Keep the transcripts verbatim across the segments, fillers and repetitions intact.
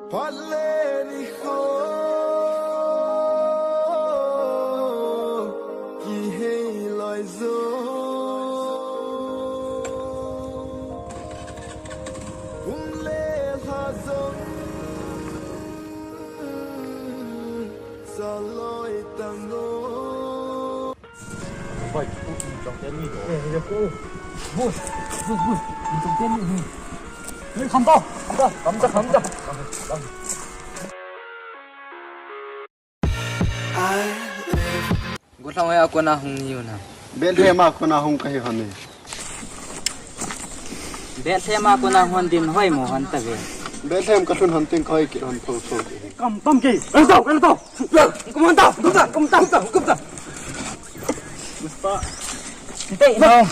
Phat le nikho kihei loi jo, kum le lha jong chaloi tang o. Boy, ku, ku, chong ten ni do. Eh, eh, ku. Boy, boy, boy, ku, chong ten ni. Hey, kham tao, kham tao, kham tao, kham tao. Guthlang hoi a kona hung ni u na. Bethlehem a kona hung kahi hon e. Bethlehem a kona hung din hoi mo hon ta ve. Bethlehem ka lhun hon tin ka hoi kit hon tho tho. Kam, kam ke. Kal tao, kal tao. Kum hon tao, kum tao, kum tao, kum tao, kum tao. Te, no.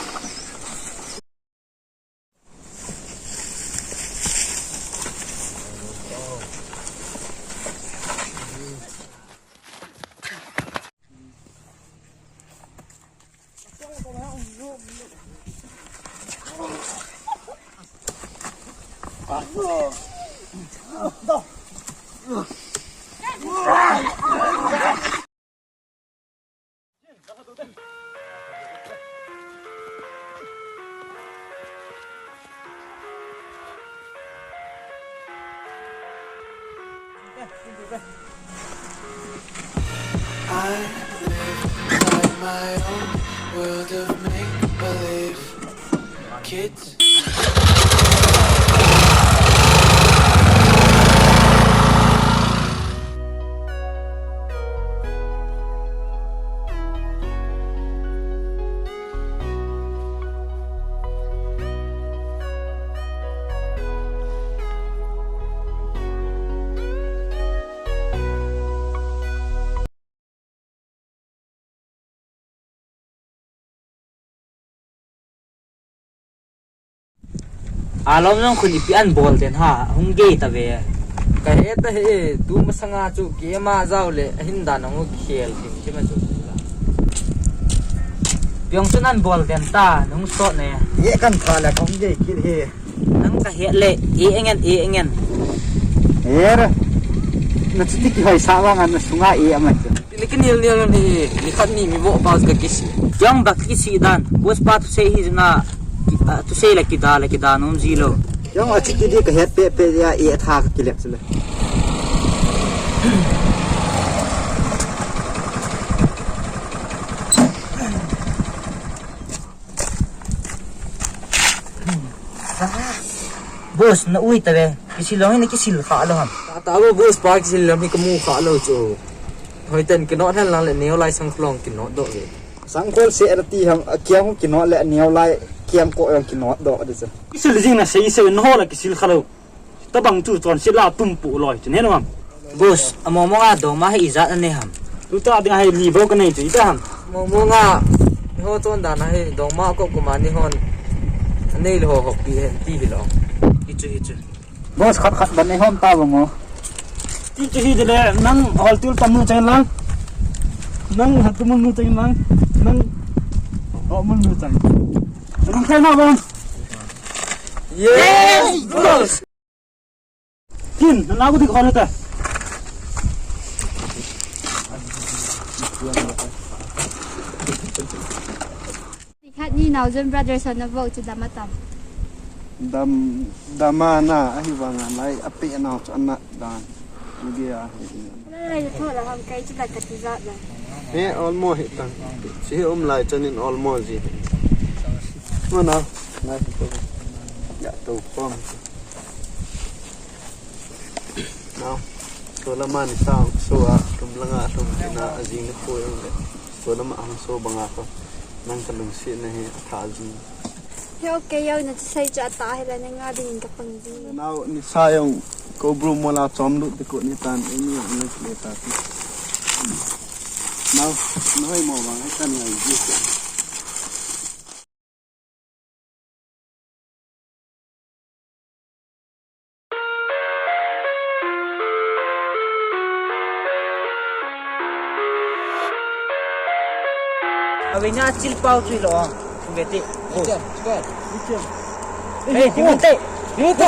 I live inside my own world of make-believe. Kids. Alom jong khun ipi an bol den ha, hung gei ta ve. Ka he ta he, tu masanga chu keima jao le, ahin dan hung khel thim thim a chu. Piong chun an bol den ta, nung sot ne. Ye kan pha le, ka hung gei kit he. Nang ka het le, e engen, e engen. Era. Na chuti kihoi sa vang an na sunga e amai chu. Pili kinil nil ni, ni khat ni mi vo pa ka kisi. Jong ba kisi dan. Boss pa thusei hi na, ah, thusei la kida, la kida nom ji lo. Jong a chuti di ka het pe pe ya e tha ka kilep chu le. Boss, na ui ta ve. Kisil lou hi na kisil kha lou ham. Ta, ta bo, boss pa kisil lou hi ka mu kha lou chu. Hoi ten kinot hen lang le neo lai sang khlong kinot doh ve. Sang khol se ra ti ham, a kiang kinot le neo lai kiang ko yong kinot doh de chu. Kisil jing na sei sei no la kisil kha lou. Tabang chu chonset la tum pu loi, chun heno ham. Boss, amo mo nga dong ma hi ijat anei ham. Tuta ding a hi li bou kanei chu ita ham. Amo mo nga, ni ho chon dan a hi dong ma ko kuma ni hon. Anei lo ho pi hen ti hi lo. Hichu, hichu. Boss, khat khat ban nei hom ta bang o. Ti chu hi de le, nang hol tul tam nu chang lang. Nang hat tum nu chang lang. Nang ho mun nu chang. Nang khai na bang. Yes, boss. Kin, na nago dik hon ta. Khat ni nau John Brothers hon na vo chu dam atam. Dam, dam a na, ahi vang a lai, a pe nau chu ana dan. India hi. Lai, lai, tho la ham kai chu la ka ti za la. He, olmo hi tang. Si um lai chan in olmo ji. Mana, lai, to. Ya, to, pom. Nau, so lama ni sa, so a, tum langa, tum tina, a jing ni ko yong le. So lama ang so banga ko. Nang ka lungsi na hi, a tha jing. He, okay, yau na chi sai cha ta he la, na nga ding ka pang jing. Nau, ni sa yong, ko bru mo la chom lut de ko ni tan, e ni ang le ta. Nau, noi mo bang, kan ngai ji. Awe nya chil pau chui lo. Vete. Hey, timun te. Timun te.